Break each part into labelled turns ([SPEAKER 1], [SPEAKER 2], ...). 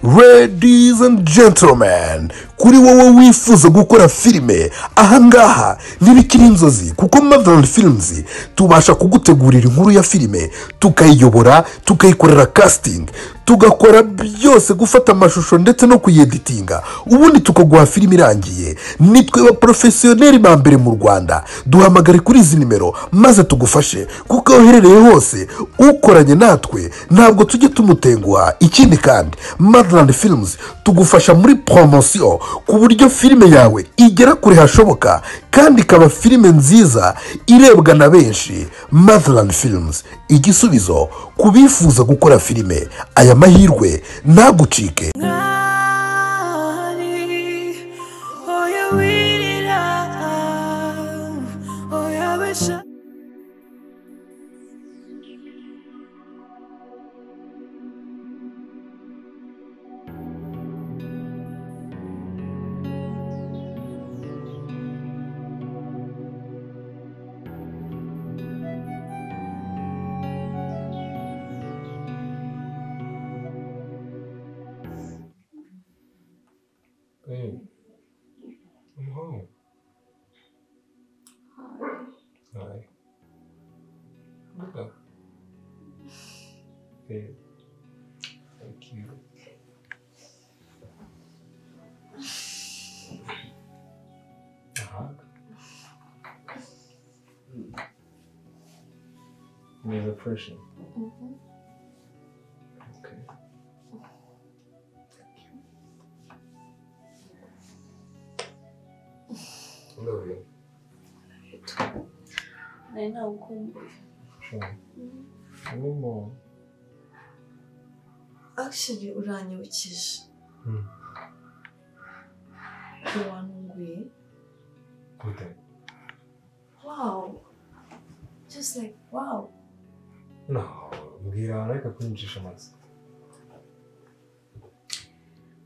[SPEAKER 1] Ladies and gentlemen, kuri wowe wifuza gukora filime ahangaha ntibikiri inzozi, kuko Motherland Films tubasha kugutegurira inkuru ya filime, tukayiyobora, tukayikorera casting, tugakora byose, gufata amashusho ndetse no kuyeditinga, ubundi tukaguha filime irangiye. Nitwe ba professionnel ba mbere mu Rwanda. Duhamagare kuri izi nimero maze tugufashe, kuko aho uherereye hose ukoranye natwe ntabwo tujye tumutenguha. Ikindi kandi Motherland Films tugufasha muri promotion ku buryo filime yawe igera kure hashoboka kandi ikaba filime nziza irebwa na benshi. Motherland Films, igisubizo ku bifuza gukora filime. Aya mahirwe ntagucike.
[SPEAKER 2] Hey, I'm home.
[SPEAKER 3] Hi.
[SPEAKER 2] Hi. Look up. Hey. Thank you. A hug? Need refreshing.
[SPEAKER 3] Mm-hmm.
[SPEAKER 2] Okay. I love you.
[SPEAKER 3] I love you too. I know.
[SPEAKER 2] Sure. I need more.
[SPEAKER 3] Actually, uranyibukije. Wanunguye.
[SPEAKER 2] Gute?
[SPEAKER 3] Wow. Just like wow.
[SPEAKER 2] No, mbwira ariko kunyicisha amatsiko.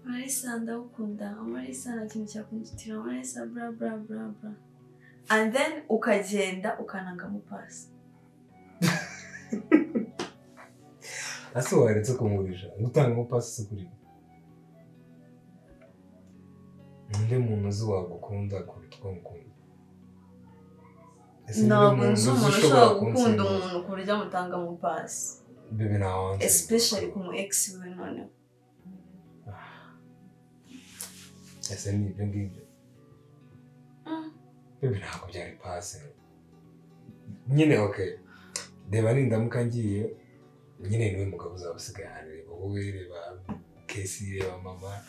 [SPEAKER 3] Marisa ndagukunda, Marisa nta kintu cyakundutira, Marisa bra bra bra bra. And then ukagenda ukananga mu pasi.
[SPEAKER 2] Ase waretse kumurisha, gutanga mu pasi se kuri. Ninde muntu uzi wagukunda kuruta uko ngukunda?
[SPEAKER 3] Ntabwo nzi umuntu ushobora gukunda umuntu ku buryo amutanga mu pasi.
[SPEAKER 2] Bebe nawe.
[SPEAKER 3] Especially ku mu ex we noneho.
[SPEAKER 2] Ese ni ibyo ngibyo? Bebe ntabwo byari pasi. Nyine okay. Reba nindamuka ngiye, nyine niwe mugabo uzaba usigaye hano, reba wowe, reba Kesi, reba mama.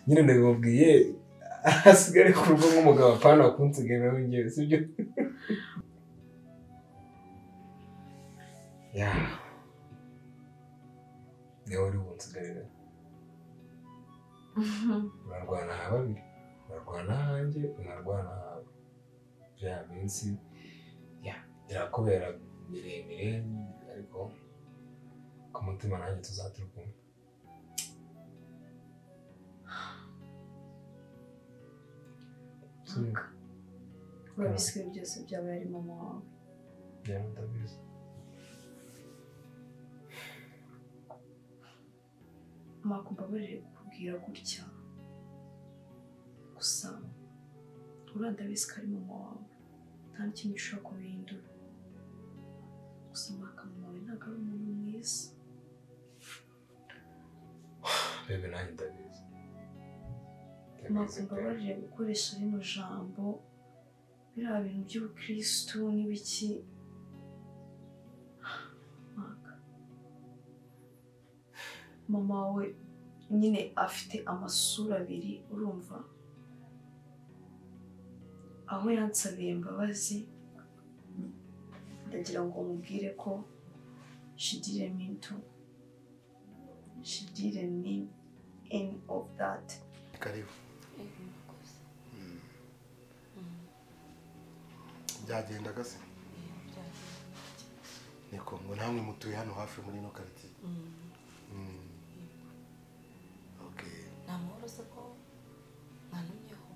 [SPEAKER 2] Nyine ndabibabwiye asigare ku rugo nk'umugabo apana kunsigaye nawe ngewe, sibyo? Yeah. Niwe uri bunsigarira. Urarwana ha babiri, urarwana hanjye, unarwana hawe. Bya minsi ya irakubera miremire, ariko ku mutima nanjye tuzaturi kumwe.
[SPEAKER 3] Urabizi ko byose byabaye ari mama wawe.
[SPEAKER 2] Yeah, ndabizi.
[SPEAKER 3] Mbabarire kukubwira gutya, gusa uriya ndabizi ko ari mama wawe, nta n'ikintu ushobora kubihindura. Gusa maka mama wawe ntabwo ari umuntu mwiza.
[SPEAKER 2] Bebe nanjye ndabizi.
[SPEAKER 3] Maka mbabarire gukoresha rino jambo, biriya bintu by'ubukristu n'ibiki. Maka mama wawe nyine afite amasura abiri, urumva? Aho yansabiye imbabazi, ndagira ngo mubwire ko she didn't mean to. She didn't mean any of that.
[SPEAKER 4] Karibu. Byagendaga se? Niko ngo namwe mutuye hano hafi muri no quartier. Okay.
[SPEAKER 5] Namahoro se ko mwanumyeho?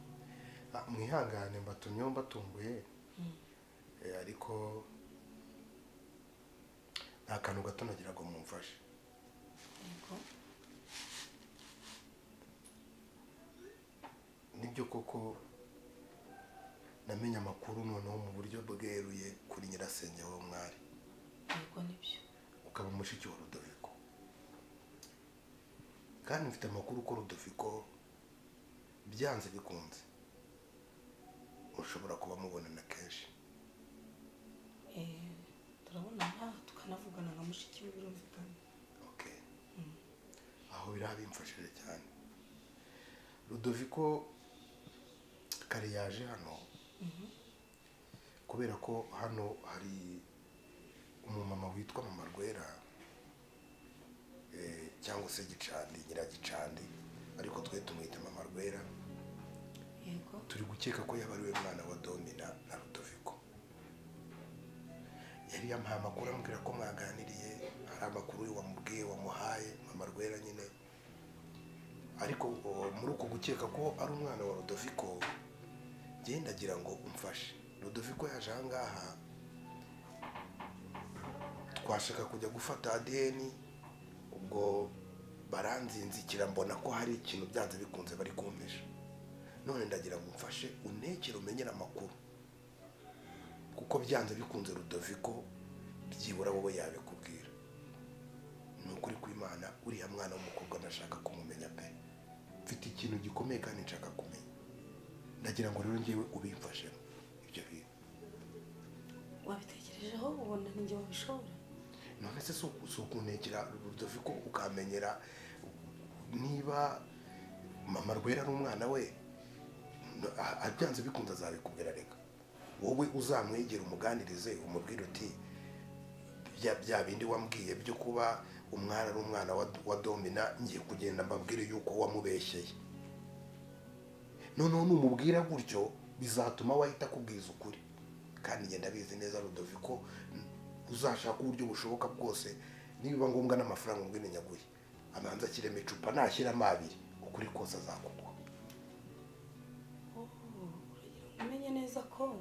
[SPEAKER 4] Mwihangane mbatumyeho mbatunguye. Ariko nta kantu gato nagira ngo mumfashe.
[SPEAKER 5] Yego.
[SPEAKER 4] Nibyo koko namenye amakuru noneho mu buryo bweruye kuri nyirasenge wa Mwari.
[SPEAKER 5] Yego nibyo.
[SPEAKER 4] Ukaba mushiki wa Rudoviko. Kandi mfite amakuru ko Rudoviko byanze bikunze ushobora kuba mubonana kenshi.
[SPEAKER 5] Turabonana tukanavugana nka mushiki we birumvikana.
[SPEAKER 4] Okay. Aho birabimfashije cyane. Rudoviko kare yaje hano kubera ko hano hari umumama witwa Mama Rwera cyangwa se Gicandi, Nyiragicandi, ariko twe tumwita Mama Rwera.
[SPEAKER 5] Yego.
[SPEAKER 4] Turi gukeka ko yaba ari we mwana wa Domina na Rudoviko. Yari yampaye amakuru ambwira ko mwaganiriye, hari amakuru wamubwiye wamuhaye Mama Rwera nyine. Ariko muri uko gukeka ko ari umwana wa Rudoviko, njye ndagira ngo umfashe. Rudoviko yaje aha ngaha twashaka kujya gufata ADN, ubwo baranzinzikira mbona ko hari ikintu byanze bikunze bari kumpisha. None ndagira ngo umfashe untekere umenyere amakuru, kuko byanze bikunze Rudoviko byibura wowe yabikubwira. Ni ukuri kw'Imana uriya mwana w'umukobwa ndashaka kumumenya pe. Mfite ikintu gikomeye kandi nshaka kumenya. Ndagira ngo rero ngewe ubimfashemo ibyo bintu.
[SPEAKER 5] Wabitekerejeho ubona ninjye wabishobora?
[SPEAKER 4] None se si ukuntekera Rudoviko ukamenyera niba Mama Rwera ari umwana we, byanze bikunze azabikubwira. Reka wowe uzamwegera umuganirize umubwire uti bya bindi wambwiye byo kuba umwana ari umwana wa Domina, ngiye kugenda mbabwire yuko wamubeshyeye. Noneho numubwira gutyo bizatuma wahita akubwiza ukuri. Kandi ngenda bizi neza Rudoviko uzashaka uburyo bushoboka bwose, nibiba ngombwa n'amafaranga umwene nyaguye abanza akirema icupa nashyiramo abiri, ukuri kose azakugwa.
[SPEAKER 5] Umenye neza ko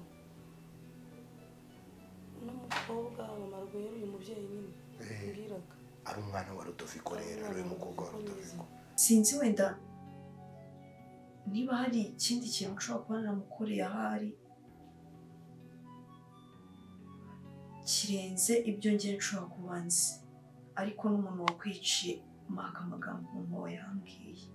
[SPEAKER 5] uno mukobwa Mama Rwera uyu mubyeyi nyine mbwiraga
[SPEAKER 4] ari umwana wa Rudoviko, rero ari umukobwa wa Rudoviko.
[SPEAKER 3] Sinzi wenda niba hari ikindi kintu nshobora kuba naramukoreye ahari kirenze ibyo ngiye nshobora kuba nzi, ariko n'umuntu wakwiciye maka amagambo mama we yambwiye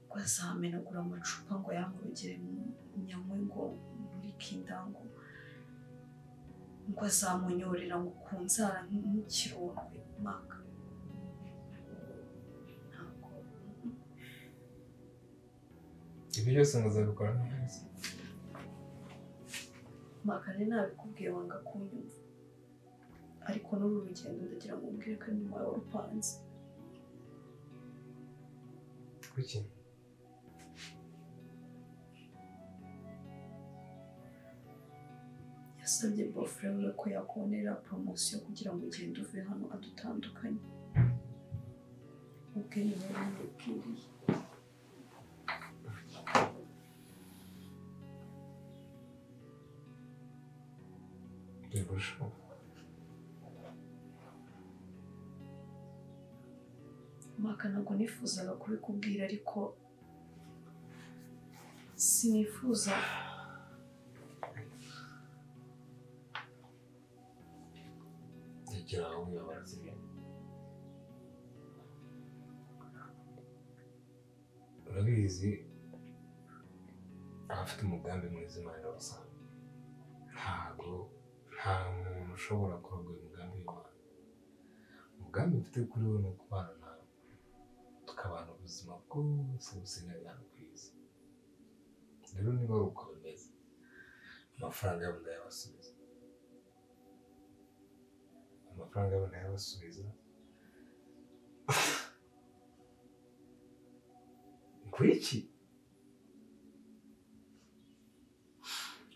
[SPEAKER 3] ko azamenagura amacupa ngo yankurugere nyanywe ngo nturike inda, ngo azamunyorera ngo ku nzara nk'ikirondwe. Maka ntabwo
[SPEAKER 2] ibi byose ngo azabikora neza.
[SPEAKER 3] Maka rero nabikubwiye wanga kunyumva, ariko n'uru rugendo ndagira ngo umbwire ko nyuma warupanze.
[SPEAKER 2] Kuki?
[SPEAKER 3] Yasabye bofre we ko yakubonera poromosiyo kugira ngo ugende uve hano adutandukanye. Ubwe niwe wabibwiriye. Maka ntabwo nifuzaga kubikubwira, ariko sinifuza
[SPEAKER 2] Urabizi abafite umugambi mwiza Imana irabasanga. Ntabwo nta muntu ushobora kurogoya umugambi w'Imana. Umugambi mfite kuri we ni ukubana nawe, tukabana ubuzima bwose busigaye hano ku isi. Rero niba ari uko bimeze, amafaranga yabo ndayabasubiza. Amafaranga yabo ndayabasubiza. Kuiki?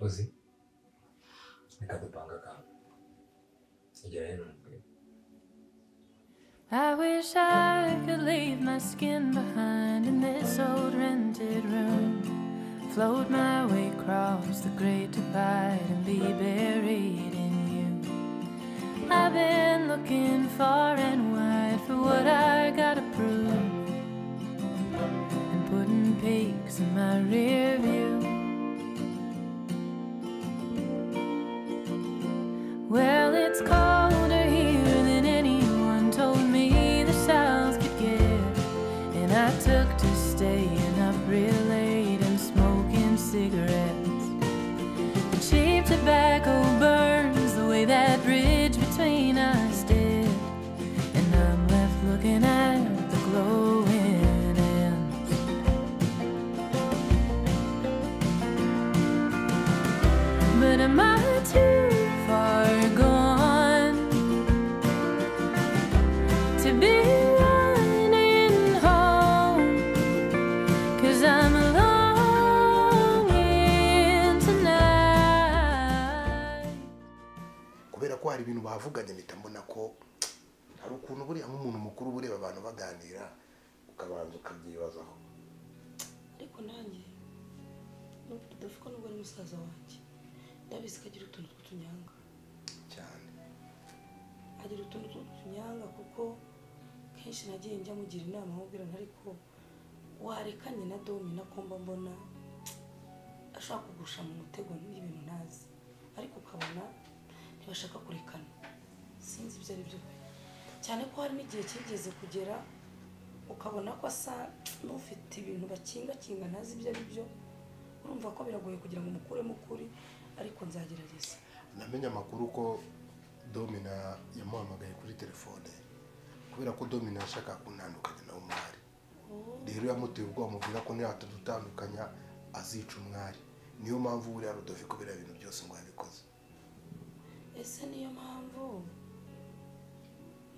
[SPEAKER 2] Uzi? Reka dupanga akantu. Igera hino mubwire.
[SPEAKER 6] I wish I could leave my skin behind in this old rented room. Float my way across the great divide and be buried in you. I've been looking far and wide for what I gotta prove. peaks in my rear view. Well, it's colder here than anyone told me the South could get, and I took to staying up real late and smoking cigarettes. The cheap tobacco burns the way that bridge between us did, and I'm left looking at the glowing ends. But am I too far gone to be running home? 'Cause I'm longing tonight.
[SPEAKER 4] Kubera ko hari ibintu bavuganye mpita mbona ko hari ukuntu buriya nk'umuntu mukuru ureba abantu baganira ukabanza ukabyibazaho.
[SPEAKER 5] Ariko nanjye Rudoviko nubwo ari musaza wanjye, ndabizi ko agira utuntu tw'utunyanga
[SPEAKER 4] cyane.
[SPEAKER 5] Agira utuntu tw'utunyanga kuko kenshi nagiye njya mugira inama amubwira ariko warekanye na Domina ko mba mbona ashaka kugusha mu mutego n'ibintu ntazi, ariko ukabona ntibashaka kurekana. Sinzi ibyo ari byo cyane ko hari n'igihe kigeze kugera ukabona ko asa n'ufite ibintu bakingakinga ntazi ibyo ari byo. Urumva ko biragoye kugira ngo umukuremo ukuri, ariko nzagerageza.
[SPEAKER 4] Namenye amakuru ko Domina yamuhamagaye kuri telefone kubera ko Domina yashaka kuntandukanya na Umwari. Rero yamuteye ubwoba amubwira ko niratudutandukanya azica Umwari. Niyo mpamvu buriya Rudoviko biriya bintu byose ngo yabikoze.
[SPEAKER 5] Ese niyo mpamvu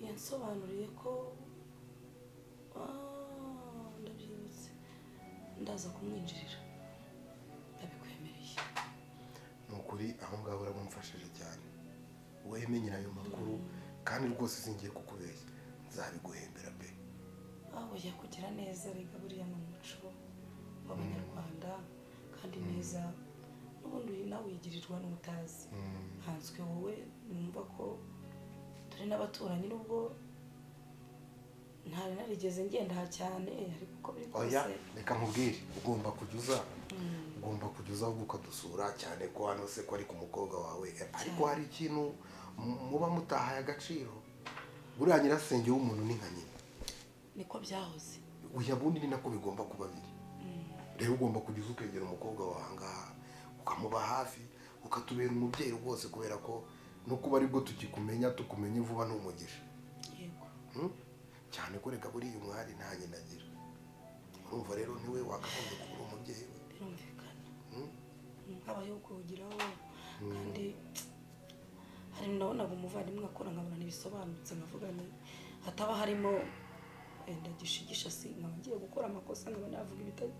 [SPEAKER 5] yansobanuriye ko ndabyibutse, ndaza kumwinjirira, ndabikwemereye.
[SPEAKER 4] Ni ukuri aho ngaho uramumfashije cyane, wemenyera ayo makuru kandi rwose singiye kukubeshya, nzabiguhembera pe.
[SPEAKER 5] Aho yakugira neza rega, buriya ni umuco w'Abanyarwanda kandi neza n'ubundi nawe wigirirwa n'utazi. Nkanswe wowe numva ko turi n'abaturanyi, nubwo ntari narigeze ngenda cyane, ariko uko biri kose.
[SPEAKER 4] Oya, reka nkubwire, ugomba kujya uza, ugomba kujya uza ukadusura cyane ko hano se ko ari ku mukobwa wawe, ariko hari ikintu muba mutahaye agaciro. Buriya nyirasenge w'umuntu ni nka nyina,
[SPEAKER 5] niko byahoze.
[SPEAKER 4] Oya, bundi ni nako bigomba kuba biri. Rero ugomba kujya uza ukegera umukobwa wawe ahangaha, ukamuba hafi, ukatubera umubyeyi rwose, kubera ko no kuba aribwo tukikumenya, tukumenye vuba ni umugisha.
[SPEAKER 5] Yego.
[SPEAKER 4] Cyane ko reka buriya Umwari nta nyina agira. Urumva rero niwe wakagombye kuba uri umubyeyi we.
[SPEAKER 5] Birumvikana. Habayeho kuwugiraho kandi hari nabonaga umuvandimwe akora nkabona ntibisobanutse, nkavuga ni hataba harimo wenda gishigisha, si nkaba ngiye gukora amakosa nkaba navuga ibitari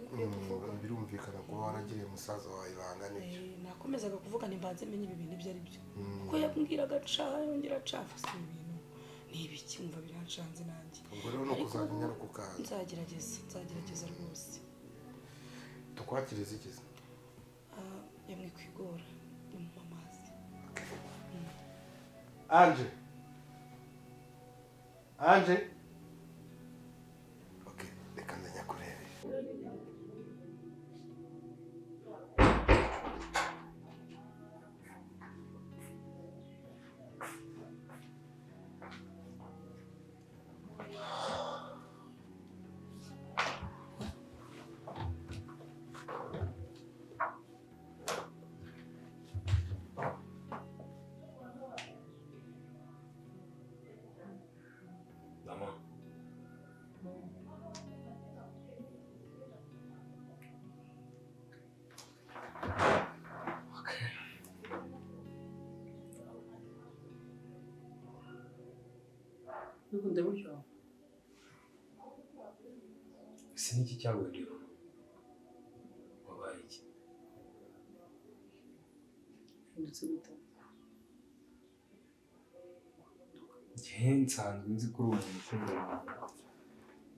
[SPEAKER 5] bikwiye kuvuga.
[SPEAKER 4] Birumvikana kuba waragiriye musaza wawe ibanga nibyo.
[SPEAKER 5] Nakomezaga kuvuga ntimbanze menye ibi bintu ibyo ari byo, kuko yambwiraga aca yongera aca, si ibintu ni ibiki, umva biranshanze nanjye.
[SPEAKER 4] Ubwo rero no kuzajya unyaruka ukaza.
[SPEAKER 5] Nzagerageza, nzagerageza rwose.
[SPEAKER 4] Tukwakiriza ikiza?
[SPEAKER 5] Yamwe kwigora ni mu mazi.
[SPEAKER 4] Anje. Anje. Okay, reka nzajya kurebe.
[SPEAKER 7] Bikunze gutyo?
[SPEAKER 2] Ese niki cyaguhindura? Wabaye iki?
[SPEAKER 7] Hindutse gute?
[SPEAKER 2] Njye nsanzwe nzi ko uri umuntu ukunda abantu,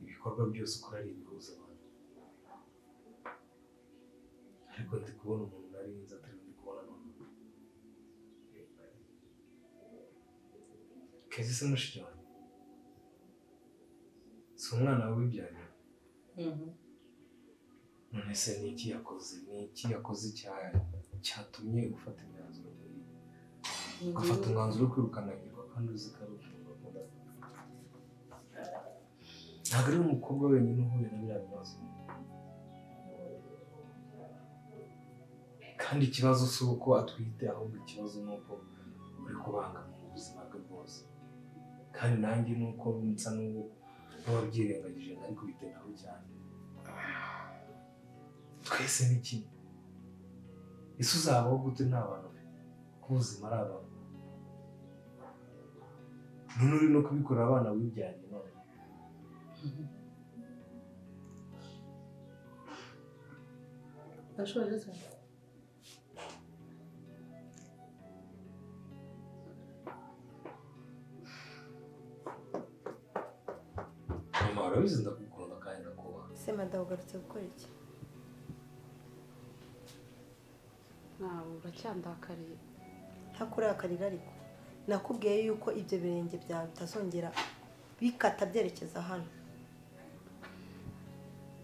[SPEAKER 2] ibikorwa byose ukora ari ibihuza abantu, ariko ndi kubona umuntu nari nzi atari ndi kubona none. Kezi se mushiki wanjye, si umwana wawe wibyariye? None se ni iki yakoze? Ni iki yakoze cyatumye ufata imyanzuro nk'iyi? Ugafata umwanzuro wo kwirukana Hirwa kandi uzi ko ari umuntu bakundana. Ntabwo ari umukobwa wenyine uhuye na biriya bibazo. Kandi ikibazo si uko atwite, ahubwo ikibazo ni uko uri kubangamira ubuzima bwe bwose. Kandi nanjye ni uko nsa n'uwabyirengagije ntari kubitindaho cyane. Twese ni kimwe. Ese uzabaho gute nta bantu ufite? Ko ubuzima ari abantu. None uri no kubikora abana wibyariye none.
[SPEAKER 7] Ndashoje se?
[SPEAKER 2] Mama urabizi ndagukunda kandi ndakubaha.
[SPEAKER 8] Se madamu ugarutse gukora iki?
[SPEAKER 9] Ntawe uracyandakariye.
[SPEAKER 8] Ntakurakarira ariko. Nakubwiye yuko ibyo birenge byawe bitazongera bikata byerekeza hano.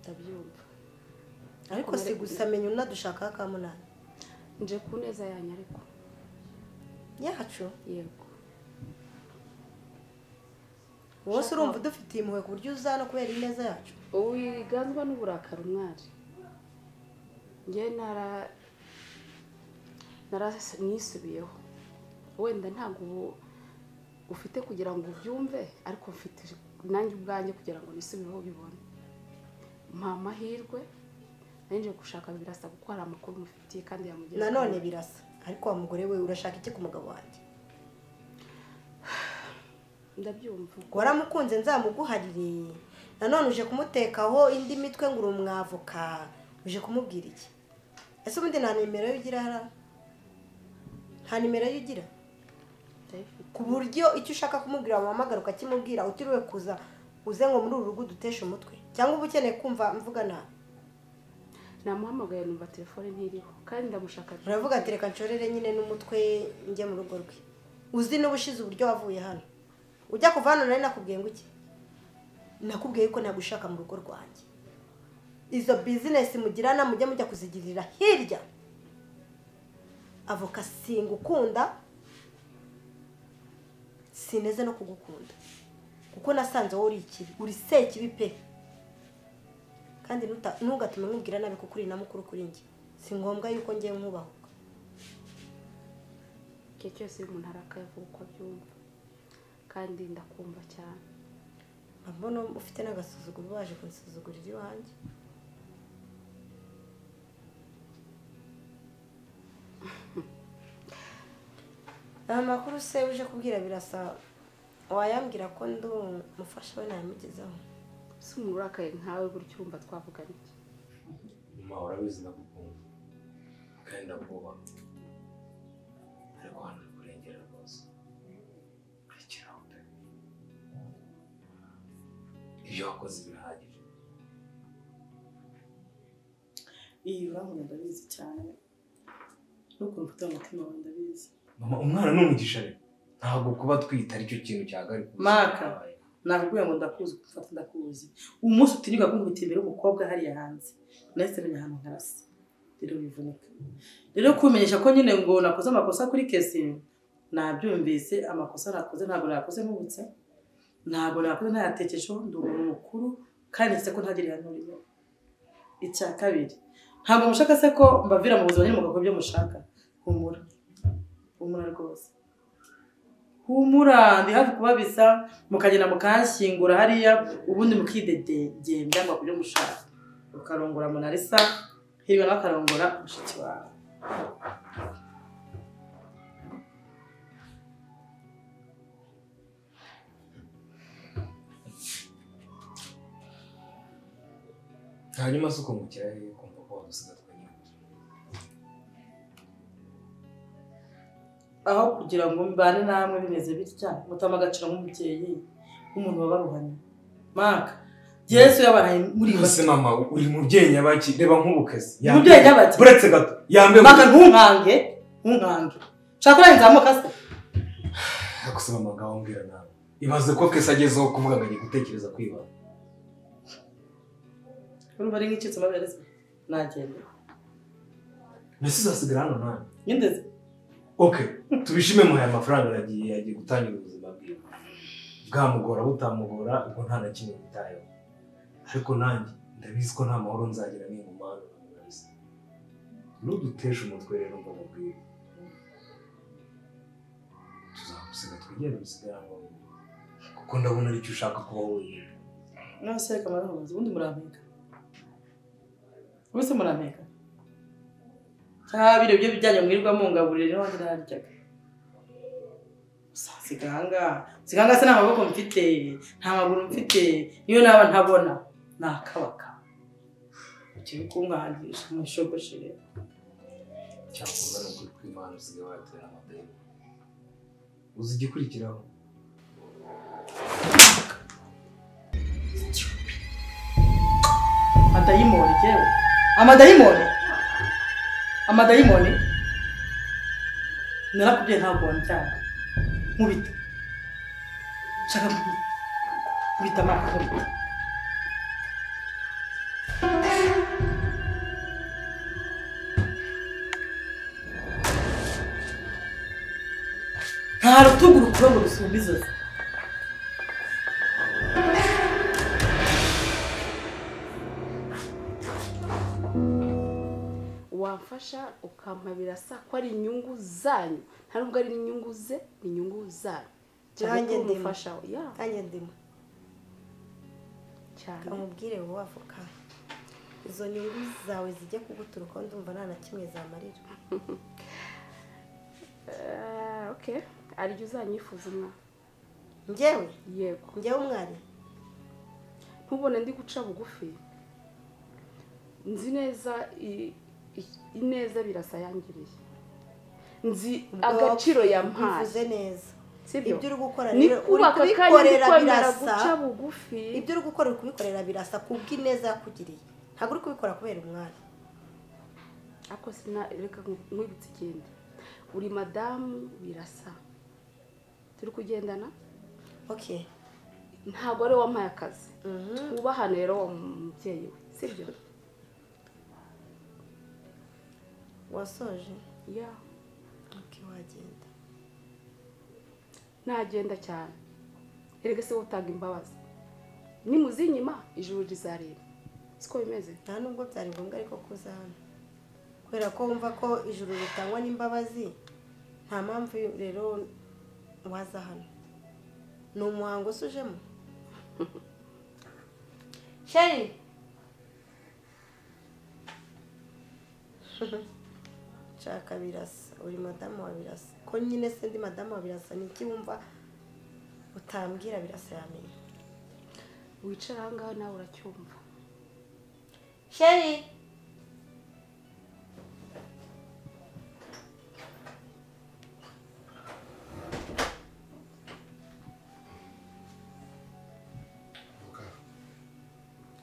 [SPEAKER 9] Ndabyumva.
[SPEAKER 8] Ariko si gusa menya unadushaka ka munani.
[SPEAKER 9] Nje ku neza yanyu ariko.
[SPEAKER 8] Yacu?
[SPEAKER 9] Yego.
[SPEAKER 8] Wowe urumva udufitiye impuhwe ku buryo uza no kubera ineza yacu?
[SPEAKER 9] Uwiganzwa n'uburakari umwari. Nge nisubiyeho. Wenda ntabwo ubu ufite kugira ngo ubyumve, ariko mfite nanjye ubwanjye kugira ngo nisubireho bibone. Mpa amahirwe nanje gushaka Birasa kuko hari amakuru mufitiye kandi yamugeze.
[SPEAKER 8] Nanone Birasa, ariko wa mugore we urashaka iki ku mugabo wanjye?
[SPEAKER 9] Ndabyumva.
[SPEAKER 8] Waramukunze nzamuguharire. Nanone uje kumutekaho indi mitwe ngo uri umwavoka, uje kumubwira iki? Ese ubundi nta nimero y'ugira hara? Nta nimero y'ugira? Ku buryo icyo ushaka kumubwira wamuhamagara ukakimubwira utiriwe kuza uze ngo muri uru rugo duteshe umutwe, cyangwa uba ukeneye kumva mvuga nabi.
[SPEAKER 9] Namuhamagaye numva telefone ntiriho kandi ndamushaka.
[SPEAKER 8] Uravuga ati reka nshorere nyine n'umutwe njye mu rugo rwe. Uzi n'ubushize uburyo wavuye hano. Ujya kuva hano nari nakubwiye ngo iki? Nakubwiye ko nagushaka mu rugo rwanjye. Izo business mugirana mujye mujya kuzigirira hirya. Avoka singukunda, sineze no kugukunda. Kuko nasanze wowe uri ikibi, uri sekibi pe. Kandi ntugatume nkubwira nabi kuko uri na mukuru kuri njye. Si ngombwa yuko ngiye nkubahuka.
[SPEAKER 9] Igihe cyose iyo umuntu arakaye avuga uko abyumva. Kandi ndakumva cyane.
[SPEAKER 8] Mbona ufite n'agasuzuguro waje kunsuzugurira iwanjye. Amakuru se uje kubwira Birasa wayambwira ko ndi umufasha we nayamugezaho.
[SPEAKER 9] Si umuntu urakaye nkawe gutyo urumva twavugana iki?
[SPEAKER 2] Mama urabizi ndagukunda kandi ndakubaha. Ariko hano uri kurengera rwose. Rekeraho pe. Ibyo wakoze birahagije.
[SPEAKER 7] Iyi urabona ndabizi cyane. Nuko mfite umutima wawe ndabizi.
[SPEAKER 2] Mama umwana ni umugisha rero. Ntabwo kuba twita aricyo kintu cyahagarika ubuzima.
[SPEAKER 7] Maka nakubwiye ngo ndakuzi gufata ndakuzi. Umunsi utinyuka kunkubita imbere y'umukobwa hariya hanze. Nahise menya ahantu nkarasa. Rero bivunika. Rero kumenyesha ko nyine ngo nakoze amakosa kuri kesi nabyumvise, amakosa nakoze ntabwo nakoze nkubutse. Ntabwo nakoze ntayatekerejeho, ndi umuntu mukuru kandi nzi ko ntagira ihano rimwe. Icya kabiri, ntabwo mushaka se ko mbavira mu buzima nyine mugakora ibyo mushaka. Humura. Humura rwose. Humura, ndi hafi kubabisa mukagenda mukanshyingura hariya ubundi mukidedegembya ngo kubyo mushaka. Ukarongora Monalisa, Hirwa nawe akarongora mushiki wawe.
[SPEAKER 2] Hanyuma se ukungukira hehe kumva ko wadusiga twenyine?
[SPEAKER 7] Aho kugira ngo mbane namwe bimeze bitya, mutama agaciro nk'umubyeyi w'umuntu wabaruhanye. Maka, Yesu yabaraye muri
[SPEAKER 2] bose. Mama uri mubyeyi nyabaki, reba nk'ubukezi.
[SPEAKER 7] Mubyeyi nyabaki.
[SPEAKER 2] Buretse gato. Yambe
[SPEAKER 7] Maka ntunkange, ntunkange. Shaka kurangiza se.
[SPEAKER 2] Gusa mama ngaho mbwira nawe. Ibaze ko kese agezeho kuvuga ngo agiye gutekereza kwibana.
[SPEAKER 7] Urumva ari nk'icitse amabere se. Nagenda.
[SPEAKER 2] Mbese uzasigara hano nawe?
[SPEAKER 7] Nyindeze.
[SPEAKER 2] Okay, tubishime muhaye amafaranga aragiye agiye gutangira ubuzima bwiwe. Bwamugora butamugora ubwo nta na kimwe bitayeho. Ariko nanjye ndabizi ko nta mahoro nzagira ninguma hano na Murarisa. Nudutesha umutwe rero ngo mubwire. Tuzagusiga twigende usigara hano wenyine. Kuko ndabona aricyo ushaka kubaho wenyine.
[SPEAKER 7] None se reka marahuza ubundi murampeka. Ubuse murampeka. Cyangwa biro byo bijyanye mwirirwa mungaburire niho ndaryaga. Siga ahangaha. Siga ahangaha se nta maboko mfite, nta maguru mfite, niyo naba ntabona nakabaka. Ukiri kunkangisha mushogoshe rero.
[SPEAKER 2] Cyakoze ni ukuri kw'Imana usigaye watera amadeni. Uzi igikurikiraho?
[SPEAKER 7] Amadayimoni yewe. Amadayimoni. Amadayimoni. Narakubwiye ntabwo wanjyana. Nkubita. Nshaka nkubita amaka nkubita. Nta rutugu rukura ngo rusumbe izozi.
[SPEAKER 9] Wamfasha ukampa Birasa ko ari inyungu zanyu, nta nubwo ari inyungu ze, ni inyungu zanyu.
[SPEAKER 8] Nanjye ndimo.
[SPEAKER 9] Nanjye
[SPEAKER 8] ndimo.
[SPEAKER 9] Cyane.
[SPEAKER 8] Kamubwire wowe avoka. Izo nyungu zawe zijye kuguturuka ndumva nta na kimwe zamarira.
[SPEAKER 9] Okay. Ari uzanyifuza umwa.
[SPEAKER 8] Njyewe?
[SPEAKER 9] Yego.
[SPEAKER 8] Njyewe umwari.
[SPEAKER 9] Ntubone ndi guca bugufi. Nzi neza ineza Birasa yangiriye. Nzi agaciro yampaye.
[SPEAKER 8] Bivuze neza.
[SPEAKER 9] Sibyo?
[SPEAKER 8] Ibyo uri gukora rero uri kubikorera Birasa.
[SPEAKER 9] Guca bugufi.
[SPEAKER 8] Ibyo uri gukora uri kubikorera Birasa kubw'ineza yakugiriye. Ntabwo uri kubikora kubera umwari.
[SPEAKER 9] Ako sina reka nkwibutse ikindi. Uri madamu Birasa. Turi kugendana?
[SPEAKER 8] Okay.
[SPEAKER 9] Ntabwo ari wampaye akazi. Twubahane rero wa mubyeyi we. Sibyo?
[SPEAKER 8] Wasoje?
[SPEAKER 9] Yeah.
[SPEAKER 8] Okay, wagenda.
[SPEAKER 9] Nagenda cyane. Erega se utanga imbabazi. Nimuzinyima ijuru rizareba. Siko bimeze?
[SPEAKER 8] Nta nubwo byari ngombwa ariko kuza hano. Kubera ko wumva ko ijuru ritangwa n'imbabazi, nta mpamvu rero waza hano. Ni umuhango usujemo. Sheri. Nshaka Birasa, uri madamu wa Birasa. Ko nyine se ndi madamu wa Birasa, ni iki wumva utambwira Birasa yamenye?
[SPEAKER 9] Wicara aha ngaha nawe uracyumva.
[SPEAKER 8] Sheri.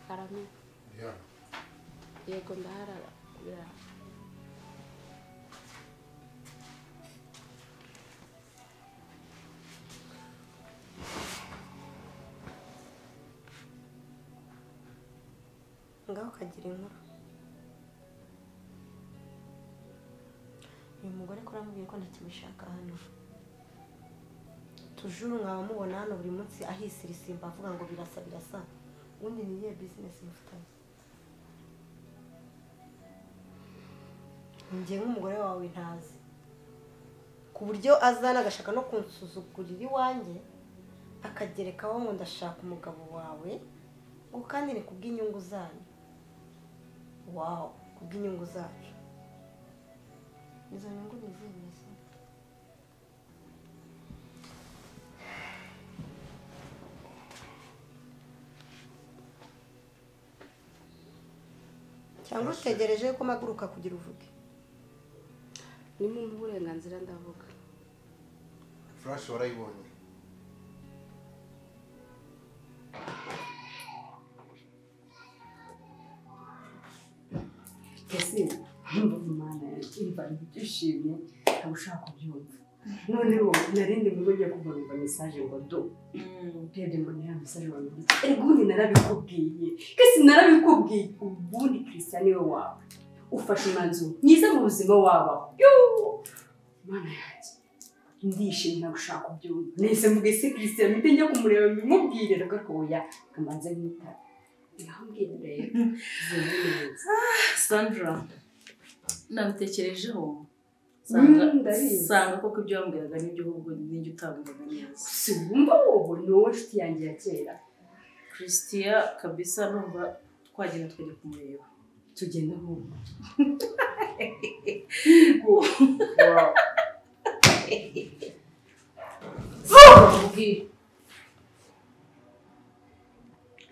[SPEAKER 9] Arame.
[SPEAKER 4] Yeah.
[SPEAKER 9] Yego ndaharara.
[SPEAKER 8] Ngaho kagira inkuru. Uyu mugore ko uramubwiye ko ntakimishaka hano. Tujuru nkaba mubona hano buri munsi ahisirisimba avuga ngo Birasa Birasa. Ubundi ni iyihe business mufitanye? Njye nk'umugore wawe ntazi. Ku buryo azana agashaka no kunsuzugurira iwanjye akagerekaho ngo ndashaka umugabo wawe, ngo kandi ni kubw'inyungu zanyu. Wow, kubw'inyungu zacu. Izo nyungu ni izihe Birasa? Cyangwa utegereje ko maguruka kugira uvuge?
[SPEAKER 9] Ni mu burenganzira ndavuga.
[SPEAKER 4] Flash warayibonye.
[SPEAKER 10] Ese ndumva Imana imva ibyishimye ntabwo ushaka kubyumva. Noneho narindi mu rugo ngiye kumva message ngo do. Ndebye mbona ya message wanditse. Erega ubundi narabikubwiye. Kesi narabikubwiye ubundi Christian niwe wawe. Ufashe umwanzuro mwiza mu buzima wabaho. Yoo! Mana yanjye. Ndishimye ntabwo kubyumva. Nahise mvuga se Christian mpite njya kumureba mbimubwire reka oya kamanze nkitara. Ngambwira rero.
[SPEAKER 7] Sandra nabitekerejeho sanga koko ibyo wambwiraga n'ibyo ahubwo n'ibyo utabwiraga neza.
[SPEAKER 10] Si wumva wowe ni wowe nshuti yanjye ya kera.
[SPEAKER 7] Christian kabisa numva twagenda tukajya kumureba.
[SPEAKER 10] Tugenda ahubwo.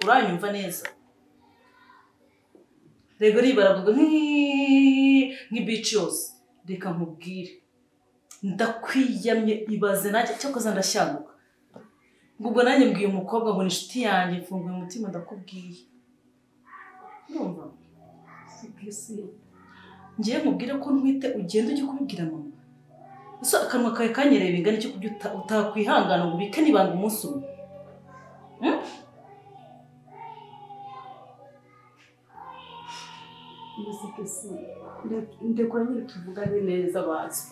[SPEAKER 7] Uranyumva neza? Rego ribaravuga nk'ibici yose. Reka nkubwire. Ndakwiyamye ibaze nanjye cyakoze ndashyanuka. Ubwo nanjye mbwiye umukobwa ngo ni inshuti yanjye mfunguye umutima ndakubwiye. Ndumva? Ngiye nkubwire ko ntwite ugenda ujye kubibwira mama. Ese akanwa kawe kanyereye bingana iki kubyo utakwihangana ngo ubike nibanga umunsi umwe?
[SPEAKER 10] Ndekura nyine tuvugane neza bazi.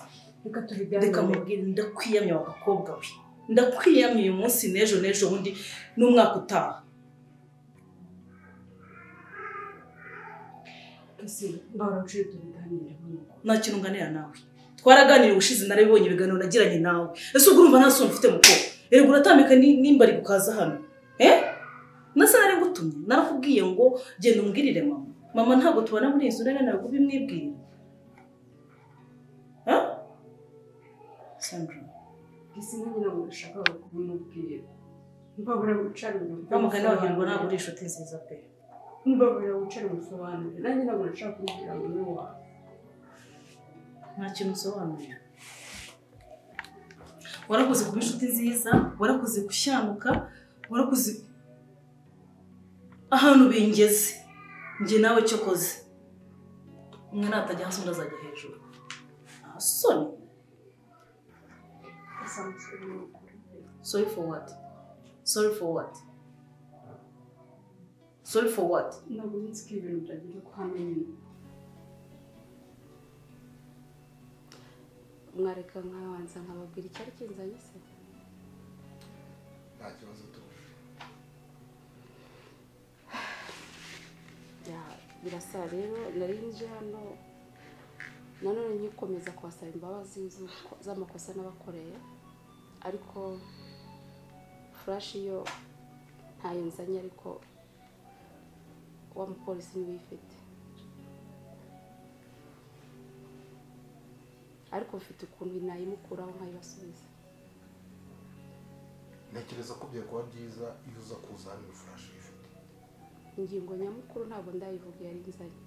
[SPEAKER 10] Reka tubiganire.
[SPEAKER 7] Reka mubwire ndakwiyamye wa gakobwa we. Ndakwiyamye uyu munsi n'ejo n'ejo bundi n'umwaka utaha. Nta kintu nganira nawe. Twaraganiriye ubushize narabibonye ibiganiro nagiranye nawe. Ese ubwo urumva nta soni mfite muko? Erega uratambika nimba ari gukaza hano. Nasa nari ngutumye narakubwiye ngo genda umbwirire mama. Mama ntabwo tubana muri inzu nari nawe kubimwibwira. Sandra,
[SPEAKER 10] ese nanjye ntabwo nashakaga kubimubwira. Mbabura wicara inyuma.
[SPEAKER 7] Bamugani wagira ngo ntabwo uri inshuti nziza pe.
[SPEAKER 10] Mbabura wicara umusobanurire. Nanjye ntabwo nashaka kubibwira mama wawe.
[SPEAKER 7] Nta kintu usobanurira. Warakoze kuba inshuti nziza, warakoze gushyanuka, warakoze ahantu bingeze. Njye nawe cyokoze. Umwe natajya hasi undi azajya hejuru. Nta soni. Sorry for what? Sorry for what? Sorry for what?
[SPEAKER 10] Ntabwo nzi ko ibintu byageze ku hano nyine.
[SPEAKER 9] Mwareka nkabanza nkababwira icyari kinzanye se?
[SPEAKER 4] Nta kibazo tuje.
[SPEAKER 9] Ya birasa rero nari nje hano nanone nyikomeza kubasaba imbabazi z'amakosa n'abakoreye ariko flash yo ntayo nzanye ariko wa mupolisi niwe uyifite ariko mfite ukuntu nayimukuraho nkayibasubiza.
[SPEAKER 4] Ntekereza ko byakuba byiza iyo uza kuza hano flash uyifite.
[SPEAKER 9] Ingingo nyamukuru ntabwo ndayivuga yari nzanye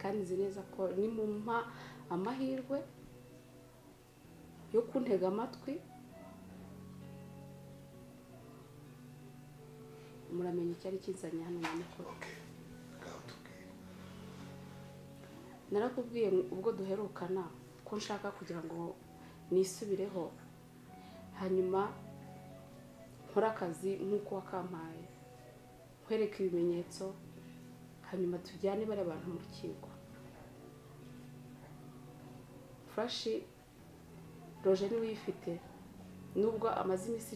[SPEAKER 9] kandi nzi neza ko nimumpa amahirwe yo kuntega amatwi muramenye icyari kinzanye hano nyamukuru. Narakubwiye ubwo duherukana ko nshaka kugira ngo nisubireho hanyuma nkore akazi nk'uko wakampaye nkwereke ibimenyetso hanyuma tujyane bari abantu mu rukiko. Flash Roger niwe uyifite nubwo amaze iminsi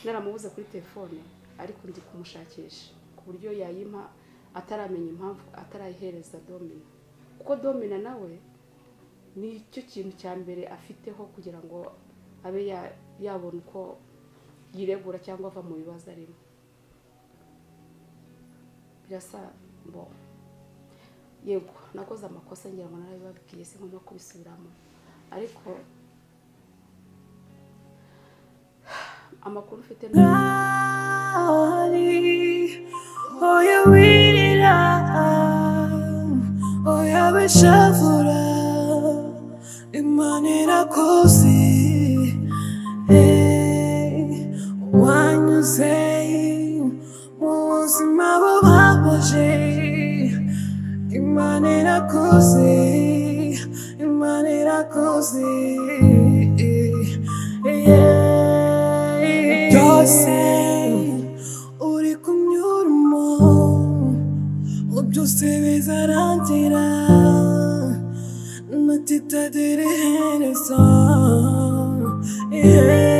[SPEAKER 9] naramubuze kuri telefone ariko ndi kumushakisha ku buryo yayimpa ataramenya impamvu atarayihereza Domina kuko Domina nawe nicyo kintu cya mbere afiteho kugira ngo abe yabona uko yiregura cyangwa ava mu bibazo arimo. Birasa bo yego nakoze amakosa ngira ngo narabibabwiye se ngomba kubisubiramo ariko amakuru mfite
[SPEAKER 6] oya wirira oya bishavura Imana irakuzi wanyuze mu buzima bubabaje Imana irakuzi Imana irakuzi.
[SPEAKER 11] Wese uri kunyuramo, byose bizarangira natitagira iherezo. Yeah.